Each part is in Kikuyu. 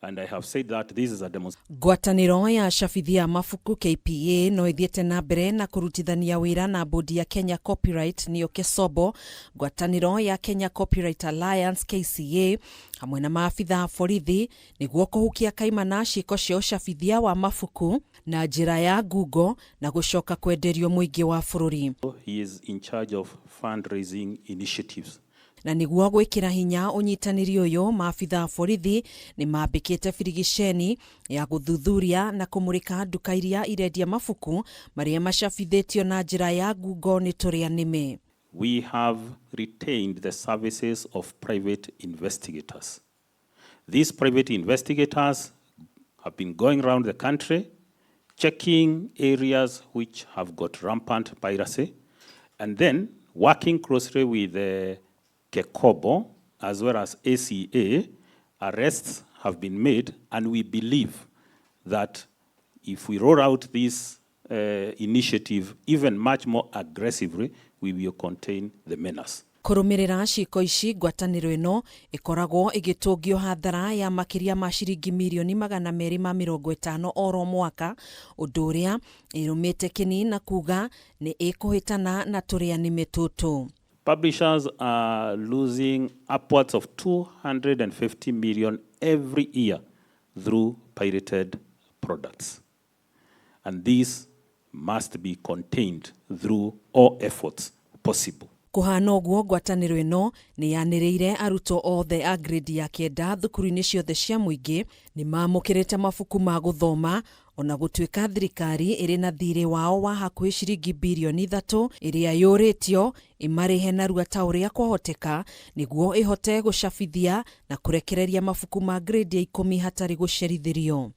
And I have said that this is a demonstration. Ngwatanĩro ya acabithia a mabuku KPA no ĩthiĩte na mbere na kũrutithania wĩra na bodi ya Kenya Copyright nĩyo KESOBO, ngwatanĩro ya Kenya Copyright Alliance KCA hamwe na maabitha a borithi nĩguo kũhukia kaimana ciĩko cia ũcabithia wa mabuku na njĩra ya ngungo na gũcoka kwenderio mũingĩ wa bũrũri. He is in charge of fundraising initiatives. Na nĩguo gwĩkĩra hinya ũnyitanĩri ũyũ, maabitha a borithi nĩ mambĩkĩte birigiceni ya gũthuthuria na kũmũrĩka nduka iria irendia mabuku marĩa macabithĩtio na njĩra ya ngungo nĩ tũrĩa nĩme. We have retained the services of private investigators. These private investigators have been going around the country checking areas which have got rampant piracy and then working closely with the KECOBO as well as ACA, arrests have been made, and we believe that if we roll out this initiative even much more aggressively, we will contain the menace. Kũrũmĩrĩra ciĩko ici, ngwatanĩro ĩno ĩkoragwo ĩgĩtũngio hathara ya makĩria ma ciringi mirioni 250 oro mwaka, ũndũ ũrĩa ĩrũmĩte kĩni na kuga nĩ ĩkũhĩtana na tũrĩa nĩme tũtũ. Publishers are losing upwards of 250 million every year through pirated products. And this must be contained through all efforts possible. Kũhana ũguo, ngwatanĩro ĩno nĩ yanĩrĩire arutwo othe a grade ya 9 thukuru-inĩ ciothe cia mũingĩ nĩ mamũkĩrĩte mabuku ma gũthoma, ona gũtuĩka thirikari ĩrĩ na thirĩ wao wa hakuhĩ ciringi birioni 3 ĩrĩa yũrĩtio ĩmarĩhe narua ta ũrĩa kwahoteka nĩguo ĩhote gũcabithia na kũrekereria mabuku ma grade ya 10 hatarĩ gũcerithĩrio.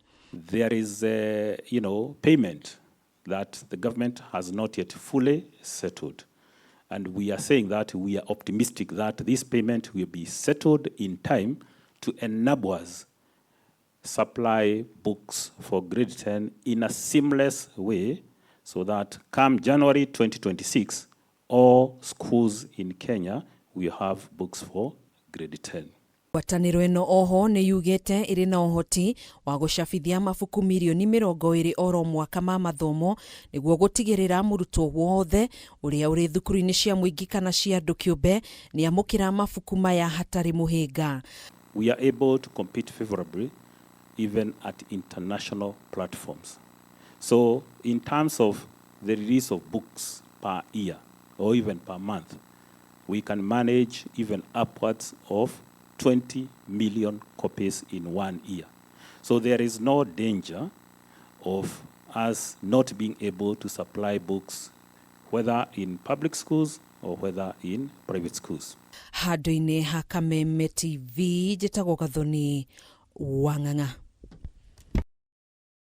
There is a payment that the government has not yet fully settled. And we are saying that we are optimistic that this payment will be settled in time to enable us supply books for grade 10 in a seamless way so that come January 2026, all schools in Kenya will have books for grade 10. Ngwatanĩro ĩno oho nĩ yugĩte ĩrĩ na ũhoti wa gũcabithia mabuku mirioni 20 oro mwaka ma mathomo nĩguo gũtigĩrĩra mũrutwo wothe ũrĩa ũrĩ thukuru-inĩ cia mũingĩ kana cia andũ kĩũmbe nĩ amũkĩra mabuku maya hatarĩ mũhĩnga. We are able to compete favorably even at international platforms. So in terms of the release of books per year or even per month, we can manage even upwards of 20 million copies in one year. So there is no danger of us not being able to supply books, whether in public schools or whether in private schools. Handũ-inĩ ha Kameme TV, njĩtagwo Gathoni Wang'ang'a.